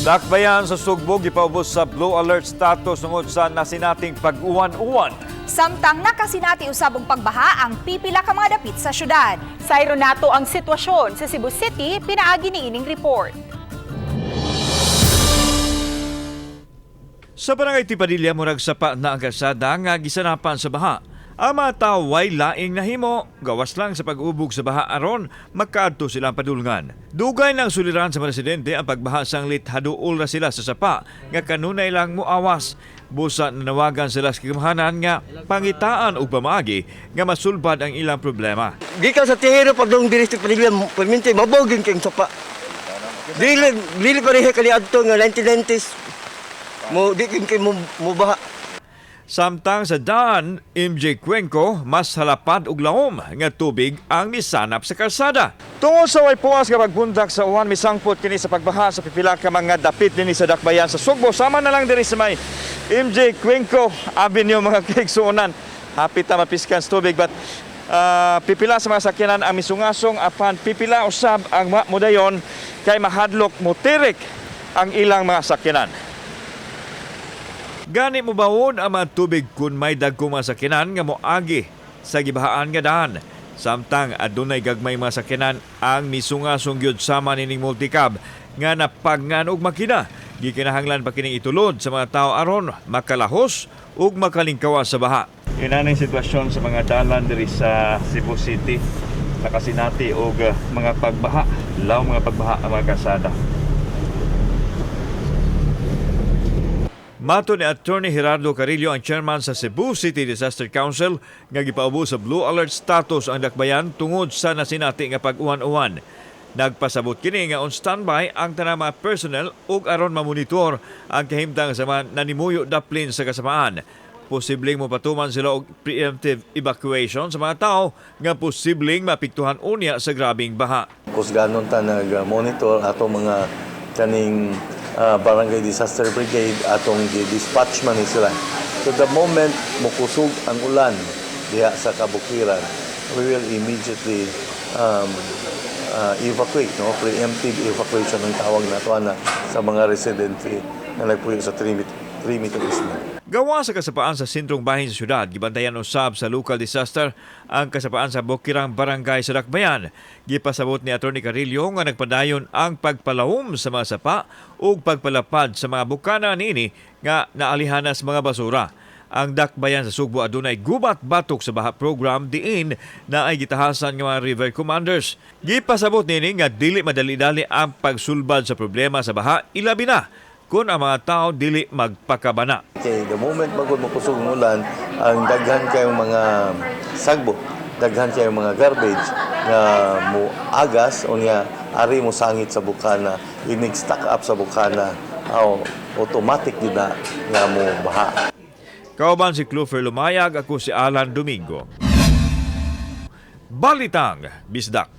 Dakbayan sa Sugbo gipaubos sa blue alert status tungod sa nasinating pag-uwan-uwan. Samtang nakasinati usab og pagbaha ang pipila ka mga dapit sa syudad. Sayro nato ang sitwasyon sa Cebu City, pinaagi niining report. Sa barangay Tipadilla, murag sapa na ang kalsada nga gisanapan sa baha. Ang mga tao way laing nahimo, gawas lang sa pag-ubog sa baha aron makaadto silang padulngan. Dugay ng suliran sa mga residente ang pagbaha sanglit haduol ra sila sa sapa nga kanunay lang muawas. Busa nanawagan sila sa kagamhanan nga pangitaan og pamaagi nga masulbad ang ilang problema. Gikan sa Tihero padung diri sa Padilla, perminti mabogin kayong sapa. Dili dili pareha kani adto nga 1990s. Mo di kin kay mo baha. Samtang sa daan, MJ Cuenco, mas halapad og laom nga tubig ang misanap sa kalsada. Tungod sa way puas nga pagbundak sa uwan, misangpot kini sa pagbaha sa pipila ka mga dapit dinhi sa dakbayan sa Sugbo. Sama na lang diri sa may MJ Cuenco Avenue, mga kaigsuonan. Hapit ta mapiskan sa tubig, but pipila sa mga sakyanan ang misungasong, apan pipila usab ang modayon kay mahadlok motirik ang ilang mga sakyanan. Gani mo bawon ang mga tubig kung may dagkong mga sakyanan nga moagi sa gibahaan nga daan. Samtang adunay gagmay mga sakyanan ang misungasong gyud sama nining multicab nga napagngan og makina. Gikinahanglan pa kining itulod sa mga tao aron makalahos ug makalingkawa sa baha. Yun ang sitwasyon sa mga dalan diri sa Cebu City. Nakasinati og mga pagbaha, law mga pagbaha ang mga kalsada. Mato ni Attorney Gerardo Carillo, ang chairman sa Cebu City Disaster Council, nga gipaubo sa blue alert status ang dakbayan tungod sa nasinati nga pag-uwan-uwan. Nagpasabot kini nga on standby ang tanang mga personnel ug aron mamonitor ang kahimtang sa mga nanimuyo daplin sa kasamaan. Posibleng mopatuman sila og preemptive evacuation sa mga tao nga posibleng maapektuhan unya sa grabing baha. Kusganon ta nag-monitor atong mga kaning barangay disaster brigade, atong gi-dispatch man ni sila. So the moment mokusog ang ulan diha sa kabukiran, we will immediately evacuate, no? Preemptive evacuation ang tawag nato ana sa mga residente na nagpuyo sa 3 meter island. Gawa sa kasapaan sa sentrong bahin sa syudad, gibantayan usab sa local disaster ang kasapaan sa Bukirang Barangay sa Dakbayan. Gipasabot ni Atty. Carillo nga nagpadayon ang pagpalahom sa mga sapa ug pagpalapad sa mga bukana niini nga naalihanas sa mga basura. Ang Dakbayan sa Sugbo adunay gubat batok sa baha program diin na ay gitahasan nga mga river commanders. Gipasabot niini nga dili madali-dali ang pagsulbad sa problema sa baha, ilabi na kung ang mga tao dili magpakabana. Okay, the moment magud mokusog ang ulan, ang daghan kayong mga sagbo, daghan kayong mga garbage nga mo agas unya ari mo sangit sa bukana, inig stack up sa bukana, aw automatic gyud na nga mo baha. Kauban si Clover Lumayag, ako si Alan Domingo. Balitang Bisdak.